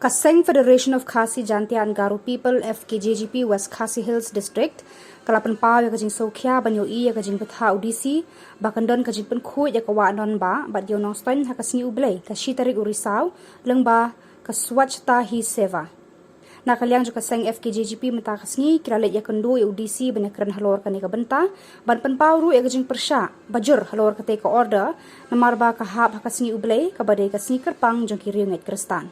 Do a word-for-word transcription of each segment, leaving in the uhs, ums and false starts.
Ka Seng Federation of Khasi Jaintia and Garo People, F K J G P, West Khasi Hills District ka la pynpaw ïa ka jingsngewkhia ban ïohi ïa ka jingbthah u D C ba kan don ka jingpynkhuid ïa ka wah nongbah bad ïa u nongstoiñ ha ka sngi U Blei, ka shi tarik u Risaw, lyngba ka Swachhata Hi Seva. Na ka liang jong ka seng F K J G P mynta ka sngi ki la leit ïakynduh ïa u D C ban ïakren halor kane ka bynta, ban pynpaw ruh ïa ka jingpyrshah ba jur halor katei ka order, namar ba ka hap ha ka sngi U Blei kaba dei ka sngi kyrpang jong ki riewngeit Khristan.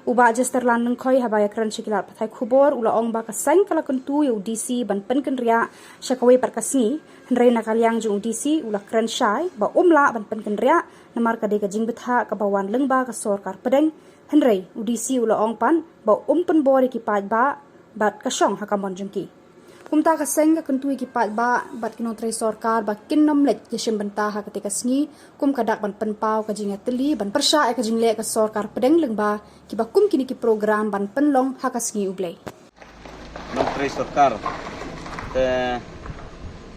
U Bah Jesterland Lyngkhoi, haba ïakren sha ki lad pathai khubor, u la ong ba ka seng ka la kyntu ïa u D C ban pynkynriah sha kawei pat ka sngi, hynrei na ka liang jong u D C u la kren shai ba um lah ban pynkynriah namar ka dei ka jingbthah kaba wan lyngba ka sorkar pdeng, hynrei u D C u la ong pat ba um pynbor ïa ki paidbah bad ka shong ha ka mon jong ki. Kumta ka seng ka kyntu ïa ki paidbah bad ki nongtrei sorkar ba kin nym leit ïashim bynta ha katei ka sngi kum ka dak ban pynpaw ka jingïatylli ban pyrshah ïa ka jingleh ka sorkar pdeng lyngba kiba kum kine ki program ban pynlong ha ka sngi U Blei. Nongtrei sorkar, te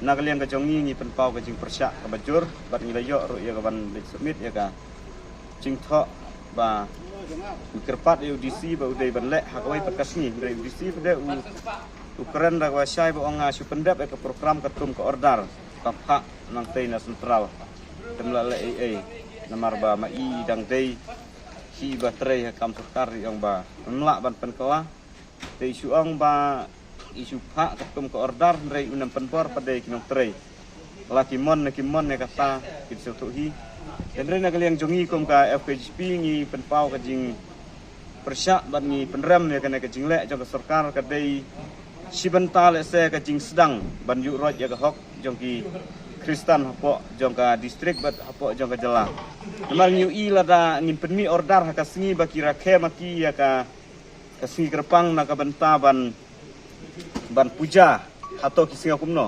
na ka liang ka jong ngi, ngi pynpaw ka jingpyrshah kaba jur bad ngi la ïoh ruh ïa ka ban leit submit ïa ka jingthoh ba ngi kyrpad ïa u D C ba u dei ban leh ha kawei pat ka sngi, hynrei u D C pat u, u kren da kaba shai ba ong nga shu pyndep ïa ka program katkum ka order ka phah nangtei na central. Te ym lah leh ei ei namar ba ma i dang dei hi ba trei ha kam sorkar, i ong ba ym lah ban pynkylla. Te i shu ong ba i shu phah katkum ka order, hynrei u nang pynbor pat de ki nongtrei. La ki mon ne ki mon ne kata ki shu tuh hi. Hynrei na ka liang jong ngi kum ka F K J P ngi pynpaw ka jingpyrshah bad ngi pynrem ïa kane ka jingleh jong ka sorkar ka dei shi bynta lehse ka jingsdang ban ïuh roit ïa ka hok jong ki Khristan hapoh jong ka district bad hapoh jong ka jylla. Namar ngi ïohi lada ngin pynmih order ha ka sngi ba ki rakhe ma ki ïa ka ka sngi kyrpang na ka bynta ban, ban puja hato ki sngi kumno.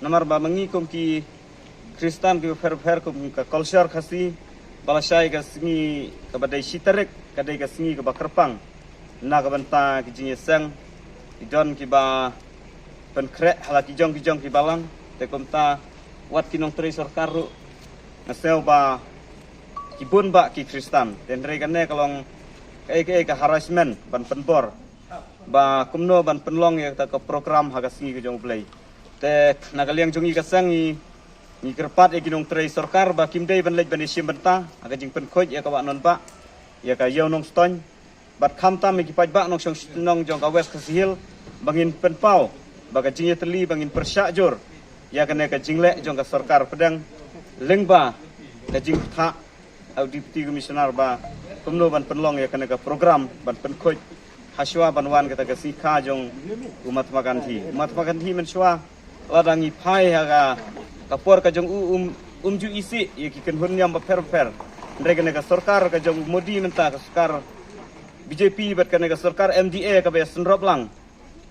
Namar ba ma ngi kum ki Khristan kiba pher pher kum ka culture Khasi, ba lashai ka sngi kaba dei shi tarik ka dei ka sngi kaba kyrpang na ka bynta ki jingïaseng, ki don kiba pynkhreh ha la ki jong ki jong ki balang. Te kumta wat ki nongtrei sorkar ruh nga sngew ba ki bun bah ki Khristan. Te hynrei kane ka long kaei kaei ka harassment ban pynbor ba kumno ban pynlong ïa kata ka program ha ka sngi ka jong U Blei. Te na ka liang jong ngi ka seng ngi, ngi kyrpad ïa ki nongtrei sorkar ba kim dei ban leit ban ïashim bynta ha ka jingpynkhuid ïa ka wah nongbah, ïa ka ïew nongstoiñ, bad khamtam ïa ki paidbah nongshong shnong jong ka West Khasi Hills ba ngin pynpaw ba ka jingïatylli ba ngin pyrshah jur ïa kane ka jingleh jong ka sorkar pdeng lyngba ka jingbthah u Deputy Commissioner ba kumno ban pynlong ïa kane ka program ban pynkhuid hashwa ban wan kata ka sngi kha jong u Mahatma Gandhi. U Mahatma Gandhi mynshuwa lada ngi phai ha ka, ka por ka jong u um, um ju isih ïa ki kynhun niam bapher bapher. Hynrei kane ka sorkar ka jong u Modi mynta, ka sorkar B J P bad kane ka sorkar M D A kaba ïasynrop lang,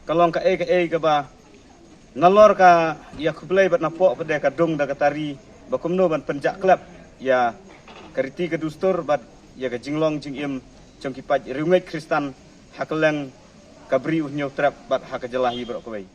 ka long kaei kaei kaba nalor ka ïa khublei bad napoh pat de ka dung da ka tari ba kumno ban pynjah klep ïa ka riti ka dustur bad ïa ka jinglong jingim jong ki paid riewngeit Khristan ha kylleng ka Bri u Hynñiewtrep bad ha ka jylla hi baroh kawei.